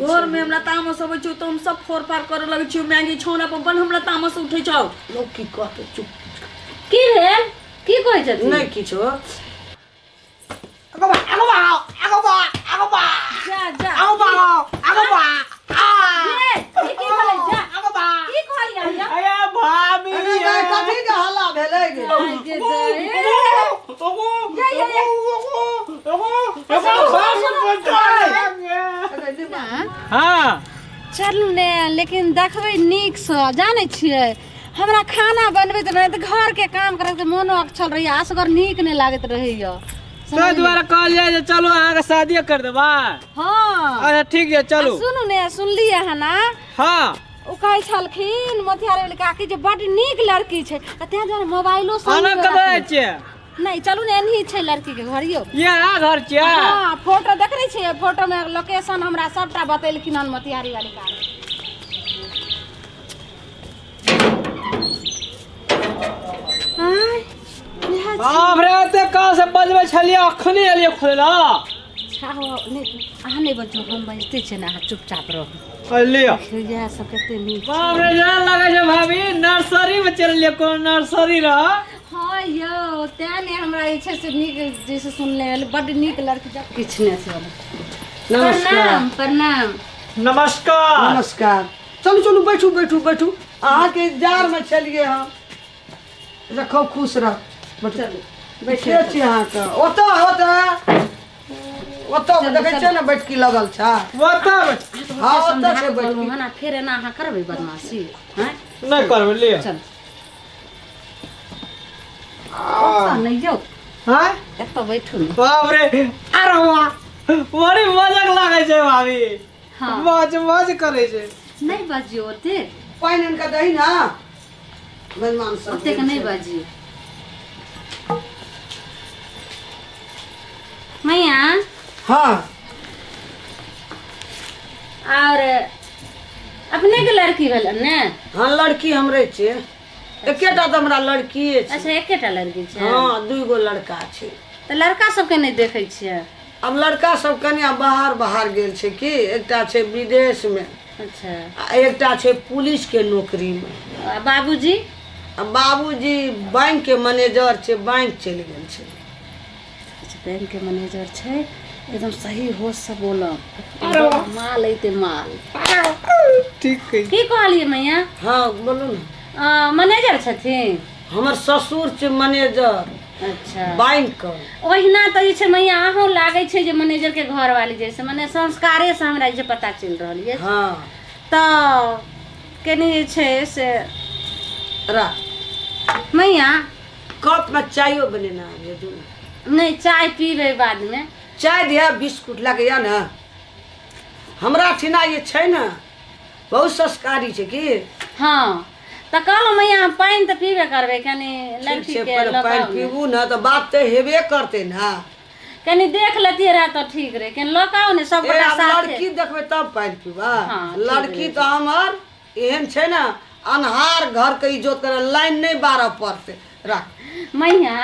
घर में हमरा तामस अबै छौ तऽ हम सब फोड़ फाड़ करऽ लगै छियौ मैगी छौना पर बन हमरा तामस उठै छौ। लोक की कहतै? चुप। की भेल? की कहै छथिन? नहि किछो। आगो बा, आगो बा, आगो बा, आगो बा। जा जा। आगो बा, आगो बा। आ। ये, ई की भेलै? जा। आगो बा। की कहलियै यौ? अरे भाभी। अरे दाइ, कथी के हल्ला भेलै गे? आइ गे दाइ। ये, ये, ये। हाँ चलू ने, लेकिन देखबै नीकसँ। जानै छियै हमरा खाना बनबैत रहै तऽ घरके काम करैत मोनो अकछल रहैया, असगर नीक नहि लागैत रहैया। ताहि दुआरे कहल जाय जे चलू अहाँके शादिये कर देबै। हाँ। अच्छा ठीक छै चलू। आ सुनू ने, सुनलियै अहाँ ना? हाँ। ओ कहै छलखिन मोतिहारी वाली काकी जे बड नीक लड़की छै, आ ताहि दुआरे मोबाइलो सब आना कतऽ छियै? नहीं चलू ने, एनही छै लड़की के घर यौ। इएह घर छियै? हाँ, फोटो देखने छियै, फोटो में लोकेशन हमरा सबटा बतेलखिन हन मोतिहारी वाली काकी। आँय, इएह छै। बाप रे, एते काल से बजबै छलियै, अखने एलियै खोलै ला। अच्छा हो, नहि अहाँ नहि बजू, हम बजिते छियै ने, अहाँ चुपचाप रहू। लिअ। देखियौ इएह सब कते नीक छै। बाप रे, जेना लगै छै भाभी नर्सरी में चलि एलियै, कोनो नर्सरी रह। हाँ यौ, तें ने हमरा जे छै से नीक जैसे सुनले हन, बड्ड नीक लड़की जब किछु नहि छै। नमस्कार। प्रणाम प्रणाम। नमस्कार। नमस्कार। चलू चलू, बैठू बैठू बैठू, अहाँके इंतजार में छलियै हम। रखो, खुश रह। बैठू। बैठू। के छी अहाँके? ओतऽ ओतऽ ओतऽ देखै छियै ने बैठकी लगल छै। ओतऽ? हाँ, ओतऽ छै बैठकी। हन, फेर एना अहाँ करबै बदमाशी? हैं? नहि करबै, लिअ। चल ओतऽ नहि यौ। हाँ? एतऽ बैठू ने। बाप रे, अरे वाह, बड़ी मजाक लागै छै भाभी। हाँ। मौज मौज करै छै। नहि बाजियौ ओतेक। पानि आनि कऽ दही ने, मेहमान सब। ओतेक नहि बाजियौ मैया। हाँ। और अपने के लड़की भेल ने? हाँ, लड़की हमरे छियै, एकेटा तऽ हमरा लड़किए छै। अच्छा, एकेटा लड़की छै? हाँ, दुइ गो लड़का छै। तऽ लड़का सबके नहि देखै छियै? आब लड़का सब कनि आब बाहर बाहर गेल छै की, एकटा छै विदेश में। अच्छा। आ एकटा छै पुलिस के नौकरी में। आ बाबूजी? आ बाबूजी बैंक के मैनेजर छै, बैंक चलि गेल छै। अच्छा, बैंक के मैनेजर छै। एकदम सही होश से बोलब, माल अइते माल। ठीक है। की कहलियै मैया? हाँ बोलू ने। मैनेजर छथिन? हमर ससुर छै मैनेजर। अच्छा। बैंक के। ओहिना तऽ जे छै मैया अहूँ लागै छै जे मैनेजर के घरवाली जैसे, मने संस्कारे से हमरा जे छै पता चलि रहल ये। हाँ। तऽ कनि जे छै से रा मैया कप में चायो बनेना है दू। नहि, चाय पीबै बाद में। चाय दिया बिस्कुट लगैया ने। हमरा ठिना ये छै ने बहुत संस्कारी छै की। हाँ, तऽ कहलहुँ मैया हम पानि तऽ पीबे करबै, कनि ठीक लड़की छै, के पहिले लऽ पानि कऽ आउ ने। पीबू ने तऽ बात तऽ हेबे करतै ने। कनि देख लेतियै रह तऽ ठीक रहे, कनि लऽ कऽ आउ ने सब ए, गोटा आब साथे। लड़की देखबै तब पानि पीबा। हाँ, ठीक लड़की रहै। तऽ हमर एहन छै ने, अन्हार घर के इजोत करे लाइन नहि बारऽ पड़तै। राख मैया,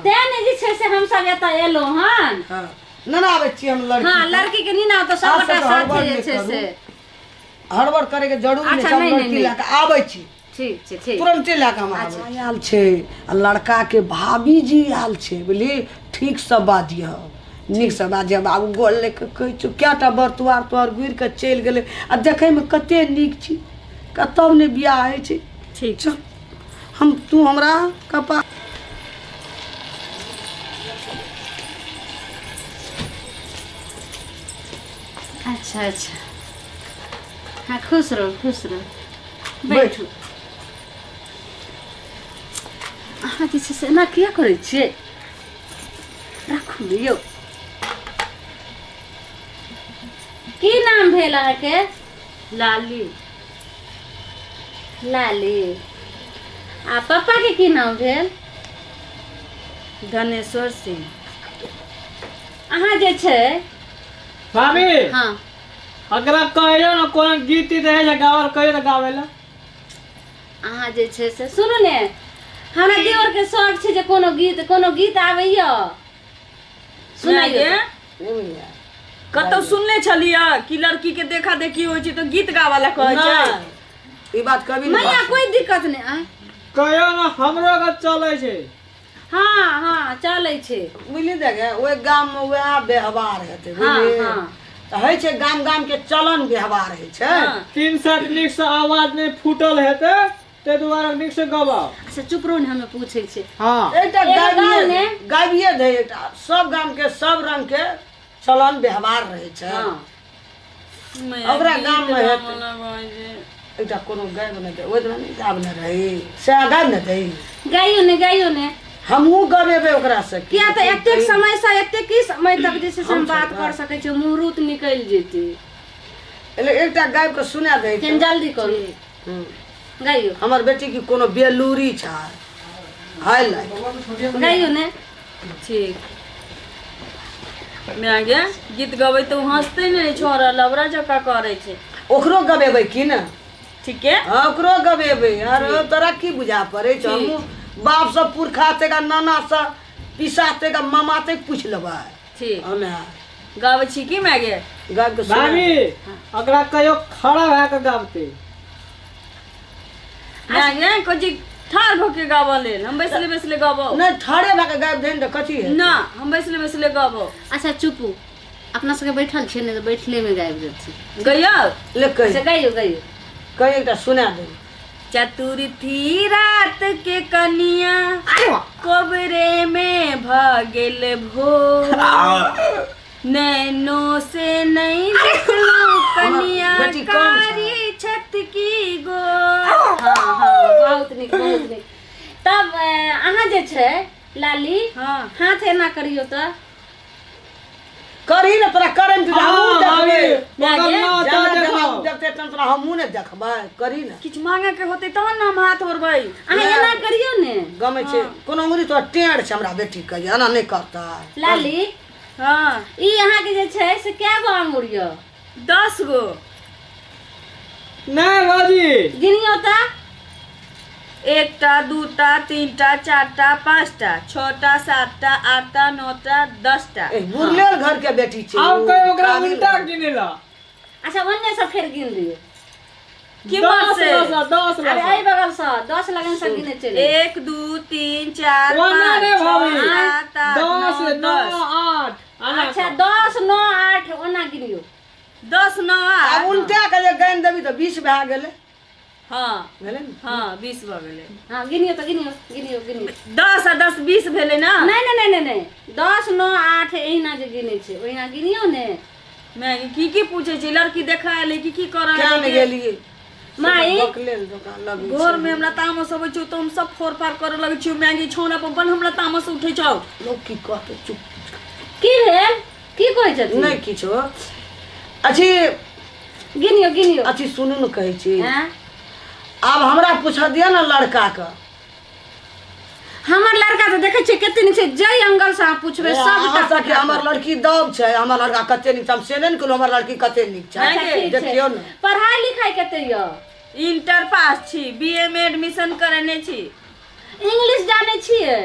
तें ने जे छै से हमसब एतऽ एलहुँ हन। हाँ, नेने आबै छी हम लड़की। हाँ, लड़की के नीना तऽ सब अहाँ गोटा सबके साथे हड़बड़ जे नहि छै करू। से। हड़बड़ करे के जरूरी नहि अच्छा, छै, हम नहि, लड़की नहि, लए कऽ आबै छी। ठीक छै, ठीक। तुरन्ते लए कऽ हम आबै छी। आयल छै आ लड़का के भाभी जी आयल छै, बुझली? ठीक से बाजिह, नीक से बाजिह बाबू। गोर लए कऽ कहै छियौ, कएटा बरतुआर तोहर घुरि कऽ चलि गेलै, आ देखैमे कते नीक छी, कतौ नहि बियाह होइ छै। ठीक। चल, हम तू हमरा कपा। अच्छा अच्छा, हाँ, खुश रहो खुश रहो, बैठू। अहाँ जे छै से एना किया करै छियै? राखू ने यौ। की नाम भेल अहाँके? लाली। लाली। आ पप्पा के की नाम भेल? गणेश्वर सिंह। अहाँ जे छै भाभी। हाँ। अकरा कहियो ने कोनो गीत तीत रहै छै गावल, कहियो ने गाबै लए। अहाँ जे छै से सुनू ने, हमरा देवर के शौक छै जे कोनो गीत, कोनो गीत आबैया सुनाइयो। सुनाइए। कतौ सुनले छलियै कि लड़की के देखा देखी होइ छै तऽ गीत गाबऽ ला कहै छै? नहि, ई बात कभी नहीं। मैया कोई दिक्कत नहीं। आय कहियो ना हमरो के चलै छै। हाँ हाँ चलै छै। बुझली देखे ओहि गाम में वएह व्यवहार हेतै। हाँ, बुझली हाँ। तऽ होइ छै गाम गाम के चलन व्यवहार होइ छै। हाँ। 3 सेट नीक से आवाज नहीं फूटल हेतै ताहि दुआरे नीक से गबाओ। अच्छा चुप रहो ने, हमे पूछै छै। हाँ एकटा एगो गाम गाबिये ने- गाबिये दे एकटा सब गाम के सब रंग के चलन व्यवहार रहै छै। हाँ मैया, ओकरा गीत गाम में गाबऽ हेतै। ला कहै छै। एकटा कोनो गाबि नहि दे, ओहि दिना नहि गाबि ने रही सएह गाबि ने दही। गाइयो ने, गाइयो ने। हमहूँ गबेबै ओकरा से। किया तऽ एतेक समय से एतेक की समय तक जे छै से हम बात कर सकै छियै, मुहूर्त निकलि जेतै। एकटा गाबि कऽ सुना दे। कनि जल्दी करू। गाइयो। हमर बेटी की कोनो बेलूरी छै हाय लाइक। गाइयो ने। ठीक मैं गे गीत गबै तऽ ओ हँसतै नहि, छोड़ा लबड़ा जकाँ करै छै। ओकरो गबेबै की ने? ठीक है हाँ ओकरो गबेबै। अरे तोरा की बुझा पड़ै छै? हमहूँ बाप सब पुरखा तेगा नाना से पिसा तेगा मामा ते पूछि लेबै। ठीक हमे गाबै छी की मैं गे? गाबि कऽ सुना। भाभी ओकरा कहियो खड़ा भए के गाबतै। मैं गे कहै छी ठाढ़ भऽ के गाबऽ लेल, हम बैसले बैसले गाबो। नहि ठाढ़े भए कऽ गाबि दे ने तऽ कथी हेतै? ना हम बैसले बैसले गाबो। अच्छा चुपू, अपना सबके बैठल छियै ने तऽ बैठले मे गाबि देथिन। गैया ले कहि। अच्छा गाइयो गाइयो। कहि एकटा सुना दे। चतुर्थी रात के कनिया कोबरे में भ गेल भोर, नैनो से नहीं देखलहुँ कनिया बेटी कम छै। कारी छत की गोर। हाँ हाँ बहुत नीक बहुत नीक। तब अहाँ जे छै लाली, हाँ हाथ एना करियौ तऽ। करही ने तोरा करे ने हमहूँ हाँ भाभी देखबै। ओकर ना जेना तऽ जेना देखाओ। देखतै तेना तोरा हमहूँ ने देखबै। करही ने। किछु मांगे के होतै तहन ने हम हाथ ओढ़बै। अहाँ एना करियौ ने। गमै छै कोनो अंगुरी तोरा टेढ़ छै हमरा बेटी के, एना नहि करतै। लाली हाँ ई अहाँके जे छै से कए गो आंगुर यऽ? 10 गो। नहीं भाजी गिनियौ तऽ। 1टा 2टा 3टा 4टा 5टा 6टा 7टा 8टा 9टा 10टा। ए बुरलेल घर के बेटी छै। आब कहियो ओकरा काबिल उल्टा गिनेला। अच्छा ओन्ने से फेर गिन दियौ। की बात 10 से? लसा 10 अरे लसा। एहि बगल से 10 लगन से गिने चलि। 1 2 3 4 ओना 5 रे 6 भाभी 7 8 10 9 9 10। 8 आना अच्छा 10 9 8 ओना गिनियौ। 10 9 आब 8। उल्टा के जे गानि देबी तऽ 20 भए गेलै। हाँ भेलै ने? हाँ 20 भऽ गेलै। हाँ गिनियौ तऽ गिनियौ गिनियौ गिनियौ। 10 आ 10 20 भेलै ना? नहीं नहीं नहीं नहीं 10 9 8 एहिना जे गिनै छै ओहिना गिनियौ ने। मैं की की पूछै छी? लड़की देखा एलै की की करऽ किया नहि एलै? गेलियै? माई बकलेल दोकान लगै छै। भोर में हमरा तामस अबै छौ तऽ हम सब फोड़ फाड़ करऽ लगै छियौ। मैगी छौना पर बन हमरा तामस उठै छौ। लोक की कहतै? चुप। की भेल? की कहै छथिन? नहि किछो। अच्छी गिनियौ गिनियौ। अच्छी सुनू ने कहै छी। हाँ? आब हमरा पूछ दिअ ने लड़का के। हमर लड़का तऽ देखै छियै कते नीक छै, जाहि एंगल से अहाँ पूछबै अहाँ सबटा सबके हमर लड़की दब छै, हमर लड़का कते नीक छै, हम से नहि ने कहलहुँ हमर लड़की कते नीक छै। अच्छा, ठीक छै। देखियौ ने। पढ़ाई लिखाई कते यऽ? इंटर पास छी, बीए में एडमिशन करेने छी। इंग्लिश जानै छियै?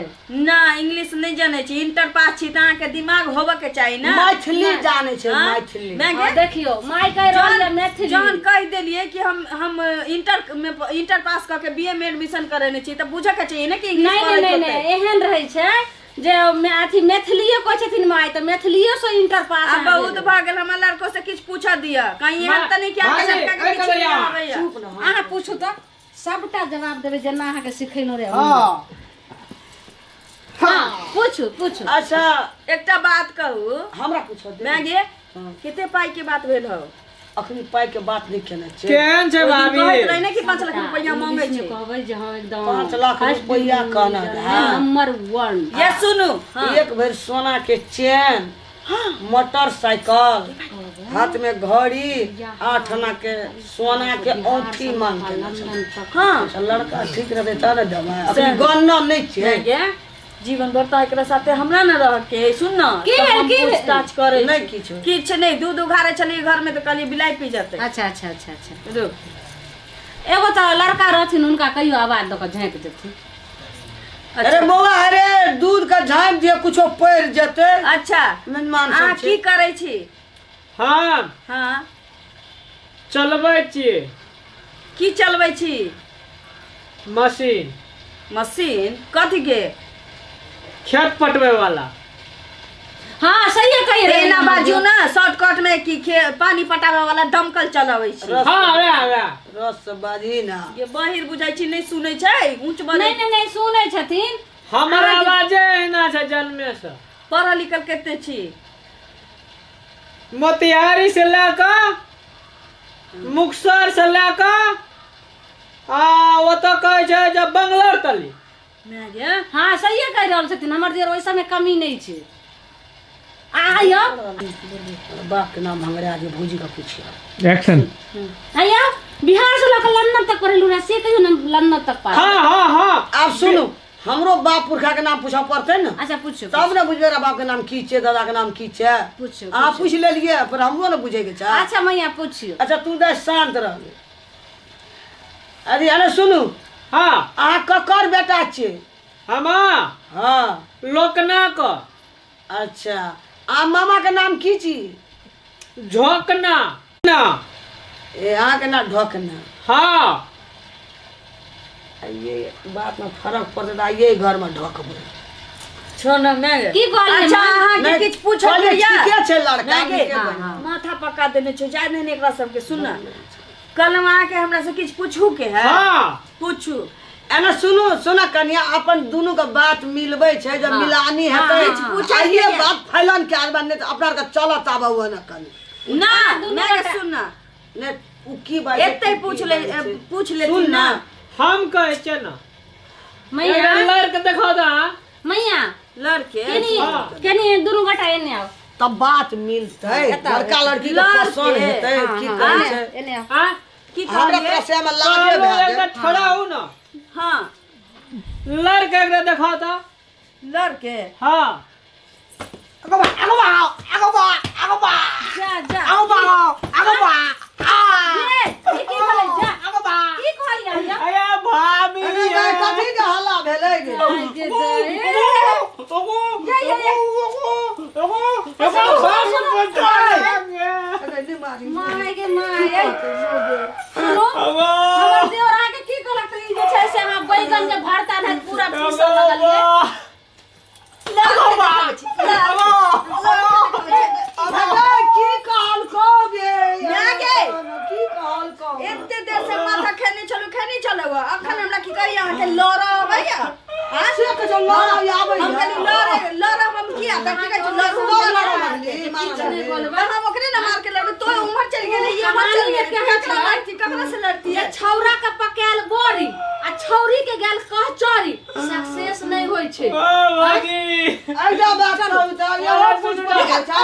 ना इंग्लिश नहि जानै छी। इंटर पास छी तऽ अहाँके दिमाग होबऽ के चाही ना। मैथिली जानै छै। हाँ? मैथिली। मैं हाँ, देखियौ माय कहि रहल यऽ मैथिली। जहन कहि देलियै कि हम इंटर में इंटर पास कऽ के बीए में एडमिशन करेने छी तऽ बुझऽ के चाहिए ने कि इंग्लिश नहीं पढ़ैत नहीं होतै। नहीं एहन रहै छै जे अथी मैथिलिए कहै छथिन माय तऽ मैथिलिए से इंटर पास आब बहुत भऽ गेल। हमर लड़को से किछु पूछऽ दिअ, कहीं एहन तऽ नहि कि अहाँके भाभी, लड़का के एहि किछु नहि कन्हैया। आबैया। चुप ने। अहाँ पूछू तऽ सबटा जवाब देबै जेना अहाँके सिखेलहुँ रे। हाँ हाँ पूछू पूछू। अच्छा एकटा बात कहू हमरा पूछऽ दे। मैं गे कते पाई के बात भेल हौ? अखनी पाई के बात नहि केने छै। केहन छै ओहि दिन भाभी? कहैत रही ने कि 5 लाख रुपैआ मांगै छै। कहबै जे हाँ एकदम 5 लाख रुपैआ कहना है। नंबर 1। ये सुनू। हाँ। एक भरि सोना के चेन, मोटरसाइकिल, हाथ में घड़ी, 8 आना के सोना के औंठी मांग केने छै। हाँ अच्छा, लड़का ठीक रहतै तब ने देबै। अखनी गणना नहि छै। मैं गे जीवन भर तऽ एकरा साथे हमरा न रह के सुन न। की तब भेल, हम की भेल? पूछताछ करै नहि छी। किछो। किछु नहि, दूध उघारे छलियै घर में तऽ कहलियै बिलाइ पी जेतै। अच्छा अच्छा अच्छा अच्छा। रुक। एगो तऽ लड़का रहथिन हुनका कहियो आवाज दऽ कऽ झाँकि देथिन। अरे बौआ, अरे दूध के झाँपि दिअ, कुछो पड़ि जेतै। अच्छा मेहमान अहाँ सब की छै। करै छी? हम हाँ चलबै छी। की चलबै छी? मशीन। मशीन कथी के? खेत पटबै वाला। हाँ सही कही रहे। एना बाजू ना शॉर्टकट में कि पानी पटावे वाला दमकल चलाबै छी। हाँ वएह वएह रस से बाजी ना। ये बहिर बुझाइ छी नहीं सुनै छै ऊंच बजै। नहीं नहीं नहीं सुनै छथिन। हमर आवाजे एना छै जन्मे से। पढ़ल लिखल कते छी? मोतिहारी से लए कऽ मुक्सर से लए कऽ आ ओतऽ कहै छै जे बंगलौर तली। हाँ सही कहि रहल छथिन। हमर दियर ओहि सबमे कमी नहीं छै। आइयो बाप के नाम हमरा जे भौजी के पूछियो। एक्शन। आइयो बिहार से लऽ कऽ लंदन तक पढ़ेलु रहे से कहियो न लंदन तक पास। हाँ हाँ हाँ। आब सुनू हमरो बाप पुरखा के नाम पूछऽ पड़तै ने। अच्छा पूछो। तब ने बुझबै बाप के नाम की छै दादा के नाम की छै। पूछो। अहाँ पूछ लेलियै पर हमरो ने बुझै के छै। अच्छा मैया पूछियो। अच्छा तू दे शांत रह। अरे अरे सुनू। हाँ अहाँ ककर बेटा छियै? हम हाँ लोकना क। अच्छा आ मामा के नाम की छी? झोकना ना। ए अहाँ के नाम ढोकना। हाँ ये बात में फर्क पड़तै त ये घर में ढोकबै। छो न मैं की कहलियै? अच्छा अहाँ के नहीं, किछ पूछल कहलियै या? ठीके छै लड़का नहीं, नीके हाँ, बढ़िआँ। माथा पका देने छौ जाय नहीं एकरा सबके। सुन न कल अहाँ के हमरा से किछ पूछू के है? हाँ पूछू। एना सुनू सुन कन्या अपन दुनू के बात मिलबै छै जब मिलानी हेतै पूछै आइये के। बात फैलन के आदमी नहीं त अपना के चलत आबऽ हुआ न कनी ना मैं के सुन न ने उ की बात एते पूछ ले पूछ लेथिन सुन ना। ना। हम कहै छियै ना मैया लड़के देखो दा। मैया लड़के केनी केनी दुनू गोटा एने आओ तब बात मिलतै। लड़का लड़की के पसंद हेतै की कहै छै। एने आओ। आ की हमरा कहलियै? तरफ से हम लाजे कहलहुँ भए एकटा गेल। ठड़ा हूँ ना। हाँ लड़के एकरा देखो दा। लड़के हाँ आगो बा आगो बा आगो बा आगो बा जा जा आगो बा आगो बा आ ए ई की भेलै? जा आगो बा। की कहलियै आइयो? अरे भाभी अरे दाइ, कथी के हल्ला भेलै गे? आइ गे दाइ। अरे नहि मारी। माय गे my. सुनो हमर देवर अहाँके की कहलक त ई जे छै से अहाँ बैगन के भरता ने पूरा पीसऽ लगलियै। अरे दाइ, की कहलकौ गे? माय गे। की कहलकौ? एते देर से माथा खेने छलू खेने छलू अखन हमरा की कही अहाँके लड़ऽ अबैया? हाँ? से कहै छौ लड़ाइ आबैया। हम कहली लड़े लड़ब हम किया त की कहै छौ लड़ू तों लड़ब लड़ऽ हम। लगली, मारऽ किछु नहि लगली। बोलबै। तऽ हम ओकरे ने मार के लड़बै। तो उम्हर चलि गेलै ई उम्हर चलि गेलै ककरा मारती ककरा से लड़ती जे छौरा के पकायल बड़ी आ छौरी के गेल कहचरी सक्सेस नहीं होई छै। एकटा बात कहू तऽ इहो पूछ पड़ै छै।